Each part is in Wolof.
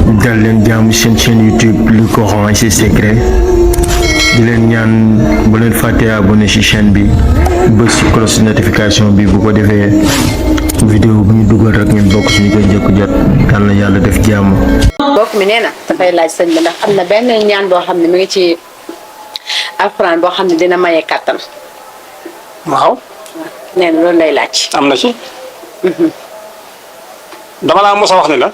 dal leen jàmm seen chaîne YouTube Le Coran et ses secrets di leen ñaan bu leen fàtte abonné ci chaîne bi bës ci cloche notification bi bu ko defee vidéo bu ñu dugal rek ngeen bokk suñu koy njëkk jot yal na yàlla def jàmm. mbokk mi nee na dafay laaj sëñ bi ndax am na benn ñaan boo xam ne mi ngi ci alxuraan boo xam ne dina maye kàttan. waaw. nee na loolu lay laaj. am na ci. dama laa mos a wax ne la.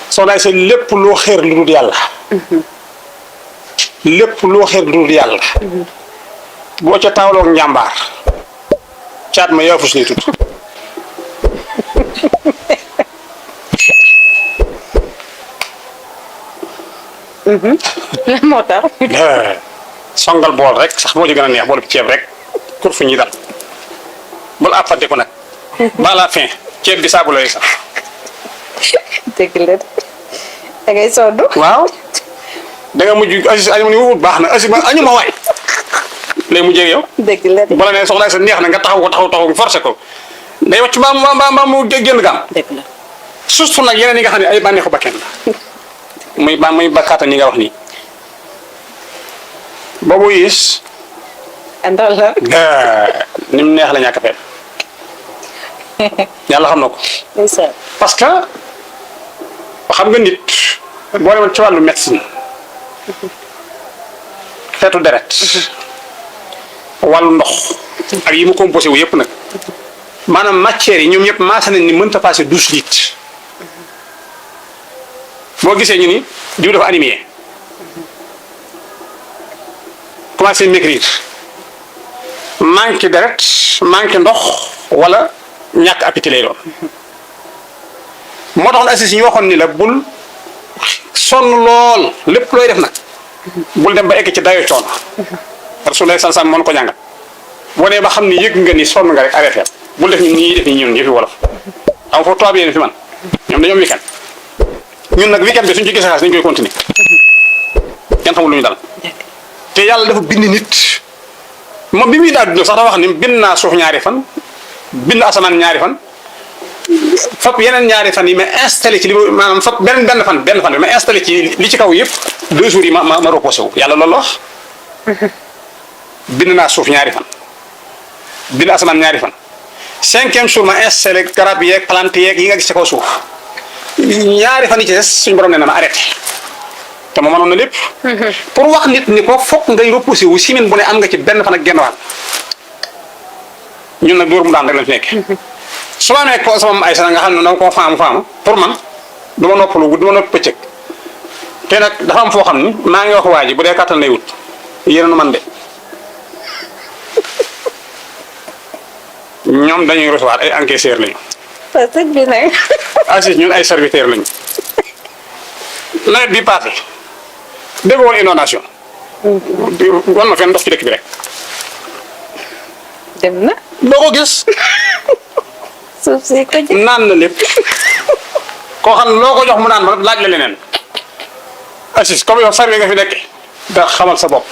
soo daay sa lépp loo xeer lu dul yàlla. lépp loo xeer lu dul yàlla. boo ca taawloog njàmbaar. caat ma yaafus lay tudd. lan moo tax. songal bool rek sax moo ci gën a neex boolu ceeb rek kur fu ñuy dal bul àppante ko nag. ba la fin ceeb bi saabu lay sax. dëgg la da ngay sonn. waaw da nga mujj Aziz añu ma ni wut baax na Aziz ma añu ma waay lay mujjee yow. dëgg la de. bu la nee soxla sa neex na nga taxaw forcé ko day wàcc mbaa mu génn gaam. dëgg la. surtout nag yeneen yi nga xam ne ay bànneexu bakken la muy bakkaatan yi nga wax nii boobu yis ndax la. ni mu neex la ñàkk a fekk yàlla xam na ko. ndeysaan. parce que xam nga nit boo demoon ci wàllu médecine xeetu deret wàllu ndox ak yi mu composé wu yëpp nag maanaam matières yi ñoom ñëpp maase nañ ni mënta passé 12 litres boo gisee ñu ni diw dafa anémie commencé maigrir manque deret manque ndox wala ñàkk appétit lay doon moo taxoon assis ñu waxoon ni la bul sonn lool lépp looy def nag bul dem ba egg ci dayo coono Rasulullah sallallahu alayhi wasallam moo ko jàngal boo nee ba xam ni yëg nga ni sonn nga rek arrêté bul def ni nii def ni ñun yëfi wolof xam foofu tubaab yéen fi man ñoom dañoo weekend ñun nag weekend bi suñ ci gisee xaalis dañ koy continuer kenn xamul lu ñu dal te yàlla dafa bind nit moom bi muy daal dund sax dafa wax ni bind naa suuf ñaari fan bind asamaan ñaari fan fop yeneen ñaari fan yi ma installé ci li maanaam fop benn fan bi ma installé ci li ci kaw yëpp 2 jours yi ma reposé wu yàlla loolu wax bind naa suuf ñaari fan bind asamaan ñaari fan 5e jour ma installé garab yeeg plante yeeg yi nga gis ci kaw suuf ñaari fan yi ci des suñu borom nee na ma arrêté te ma mënoon na lépp. pour wax nit ni ko fokk ngay reposé wu semaine bu ne am nga ci benn fan ak genn wàll ñun nag dóor mu daan rek lañ fi nekk. su ma amee ko sama ay sana nga xam ne dama koo faamu pour man du ma noppalu du ma nopp pëccëg te nag dafa am foo xam ni maa ngi wax waa ji bu dee kattan lay wut yéen a man de ñoom dañuy recevoir ay encaisseurs lañu. parce que bi nag. Aziz ñun ay serviteurs lañu. nawet bi passé dégg woon inondation. wan ma fenn ndox ci dëkk bi rek. dem na. doo ko gis. suuf si ko ji. naan na lépp koo xam loo ko jox mu naan ma laaj la leneen Aziz comme yow sarwi nga fi nekk da xamal sa bopp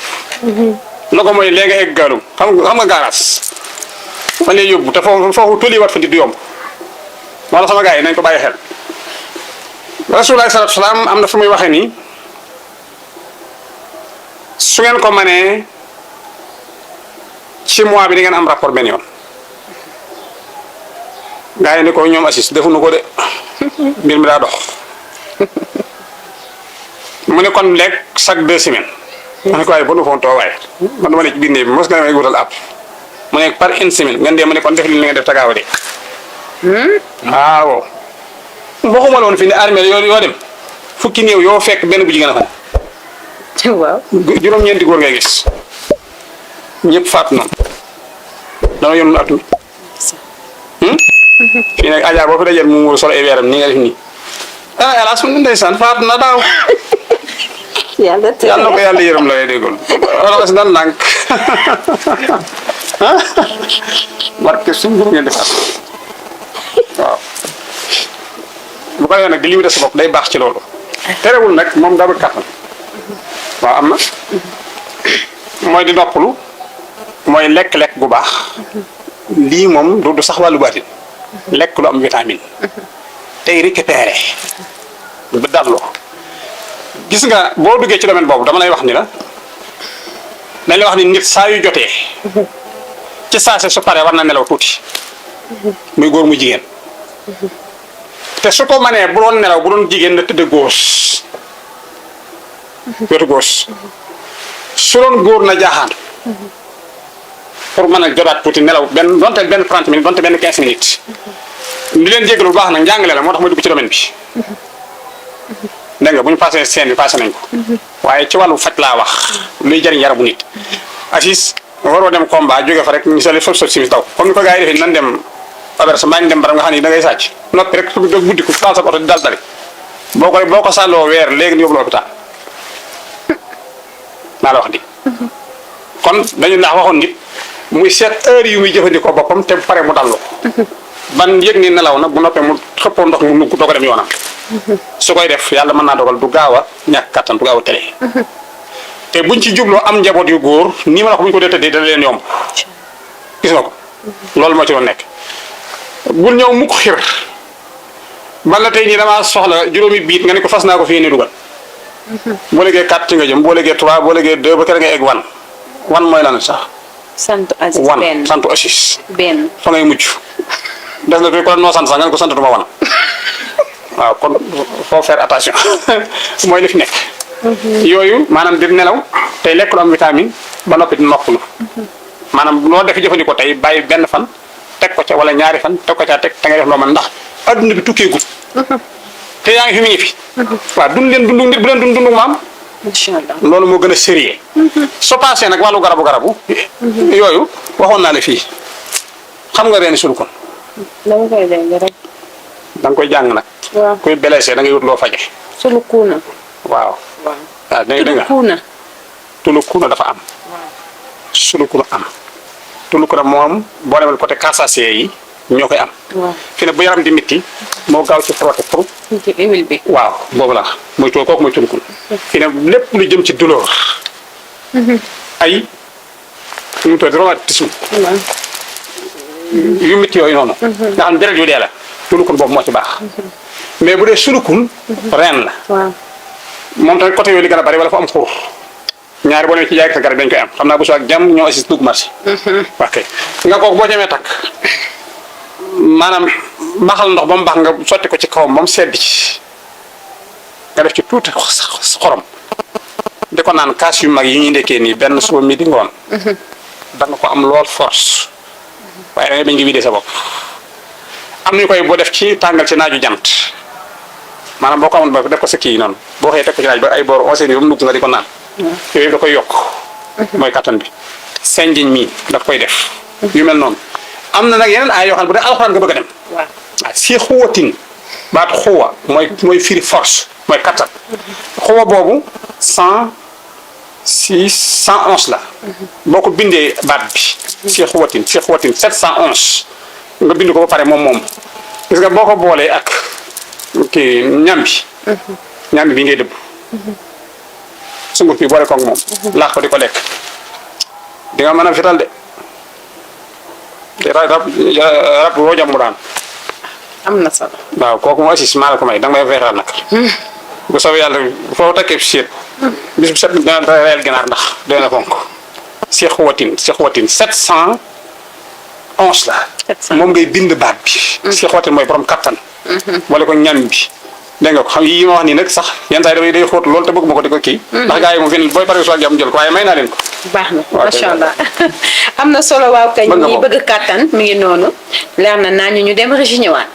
la ko mooy léegi egg gaalum xam nga gaaraas fa lay yóbbu te foofu tolliwaat fa di du yomb wala sama gars yi nañ ko bàyyi xel Rasulullah sallallahu alayhi wasallam am na fu muy waxee nii su ngeen ko mënee ci mois bi di ngeen am rapport benn yoon gaa yi ne ko ñoom Aziz defuñu ko de mbir mi daa dox mu ne kon lekk chaque 2 semaines ma ne ko waaye ba nu foon too waaye man dama ne ci biir néeg bi mos nga demee wutal app mu ne par 1 semaine ngeen dee ma ne kon def li nga def tagaaw de waaw waxuma loon fi ne armée yoo dem fukki néew yoo fekk benn bu jigéen a fa waaw. juróom-ñeenti góor ngay gis ñëpp faatu noonu dana yoon at mi fii nag Adja boo fi dajeel mu muur solo ay weeram nii nga def nii ah yàlla su ndeysaan faatu na daaw yàlla na ko yàlla yërëm la lay déggul wala si nan ndànk barke suñ ngir ngeen defaat waaw bu ko defee nag di limité sa bopp day baax ci loolu terewul nag moom daa bëgg kàttan waaw am na mooy di noppalu mooy lekk-lekk gu baax lii moom du sax wàllu baatin lekk lu am vitamine tey récupéré ba dalloo gis nga boo duggee ci domaine boobu dama lay wax ni la dañ lay wax ni nit saa yu jotee ci saa si su paree war na nelaw tuuti muy góor muy jigéen te su ko mënee bu doon nelaw bu doon jigéen na tëdd gauche wetu gauche su doon góor na jaaxaan pour mën a jotaat tuuti nelaw benn donte benn 30 minutes donte benn 15 minutes di leen jégalu bu baax nag njàngale la moo tax ma dugg ci domaine bi dégg nga bu ñu passé scène bi passé nañ ko waaye ci wàllu faj laa wax luy jëriñ yaramu nit Aziz waroo dem combat jóge fa rek ñu sali foofu sot simis daw comme ni ko gars yi defee nan dem averse mbaa ñu dem baram nga xam ne da ngay sàcc noppi rek su guddi ko taal sa oto di dal dali boo ko sàlloo weer léegi ñu yóbbu la hôpital maa la wax di kon dañu ndax waxoon nit muy seet heure yu muy jëfandikoo boppam te bu pare mu dallu ban yëg ni nelaw na bu noppee mu xëppoo ndox mu nugg doo ko dem yoonam su koy def yàlla mën naa dogal du gaaw a ñàkk kattan du gaaw a tële te buñ ci jubloo am njaboot yu góor nii ma la wax bu ñu ko dee tëddee dana leen yomb gis nga ko loolu moo ci doon nekk bul ñëw mukk xir ban la tey nii damaa soxla juróomi biit nga ne ko fas naa ko fii ni dugal boo léegee 4 ci nga jëm boo léegee 3 boo léegee 2 ba kere nga egg wan mooy lan sax sant Aziz wan benn sant Aziz benn fa ngay mucc des na fi ko noo sant sax nga ne ko sant duma wan waaw kon faut faire attention mooy li fi nekk yooyu maanaam di nelaw tey lekk lu am vitamine ba noppi di noppalu maanaam loo def jëfandikoo tey bàyyi benn fan teg ko ca wala ñaari fan teg ko ca teg te nga def loo mën ndax adduna bi tukkee gut te yaa ngi fi mi ngi fi waaw dund leen dundu nit bu leen dundu maam incha allah loolu moo gën a sérieux soo passé nag wàllu garabu yooyu waxoon naa la fii xam nga reeni sulu kon dama koy dégg rek da nga koy jàng nag waaw kuy blessé da ngay wut loo faje sulu kuuna waaw waaw waaw dégg nga kuuna tulu kuna dafa am sulu kuna am tulu kuna moom boo demee côté casacé yi ñoo koy am waaw fi ne bu yaram di mitti moo gaaw ci frotté pour ci huile bi waaw boobu la mooy tulu kooku mooy tulu kuna fi ne lépp lu jëm ci douleur ay ñu tudd rhumatisme waaw yu mitti yooyu noonu nga xam ne deret yu dee la tulu kun boobu moo ci baax mais bu dee sulukun reen la waaw moom tamit côté yooyu li gën a bari wala fa am xuur ñaari boo nee ci jaay sa garab dañ koy am xam naa bu soo ak jàmm ñoo assis dugg marché ok nga kooku boo jamee takk maanaam baxal ndox ba mu baax nga sotti ko ci kawam ba mu sedd ci nga def ci tuuti xorom di ko naan kaas yu mag yi ñuy ndekkee nii benn suba mi di ngoon da nga ko am lool force waaye da ngay bañ ngi vidé sa bopp am nañu koy boo def ci tàngal ci naaju jant maanaam boo ko amoon ba def ko sa kii noonu boo xëyee teg ko ci naaj ba ay boor 11 ba mu nugg nga di ko naan yooyu da koy yokk mooy kattan bi senjiñ mi daf koy def yu mel noonu am na nag yeneen ay yoo xam ne bu dee alxuraan nga bëgg a dem waaw si xuwatin baat xuwa mooy firi force mooy kattan xuwa boobu 111 la boo ko bindee baat bi si xuwatin 711 nga bind ko ba pare moom gis nga boo ko boolee ak kii ñam bi ngay dëbb sunguf bi boole koog moom laax ko di ko lekk di nga mën a fital de rab woo jàmm daan am na solo waaw kooku mu assis maa la ko may danga may feetal nag bu soobee yàlla foo takkee seet bis bu set dana reyal ginaar ndax doy na fonk Cheikh Watin 711 la moom ngay bind baat bi Cheikh Watin mooy borom kattan boole ko ñam bi dégg nga ko xam yi ma wax nii nag sax yenn saa yi day xóot loolu te bëgg ma ko di ko kii ndax gars yi moom fi booy pare soo jàmm jël ko waaye may naa leen ko baax na macha allah am na solo waaw kañ ñi bëgg kàttan mi ngi noonu leer na naa ñu dem régi ñëwaat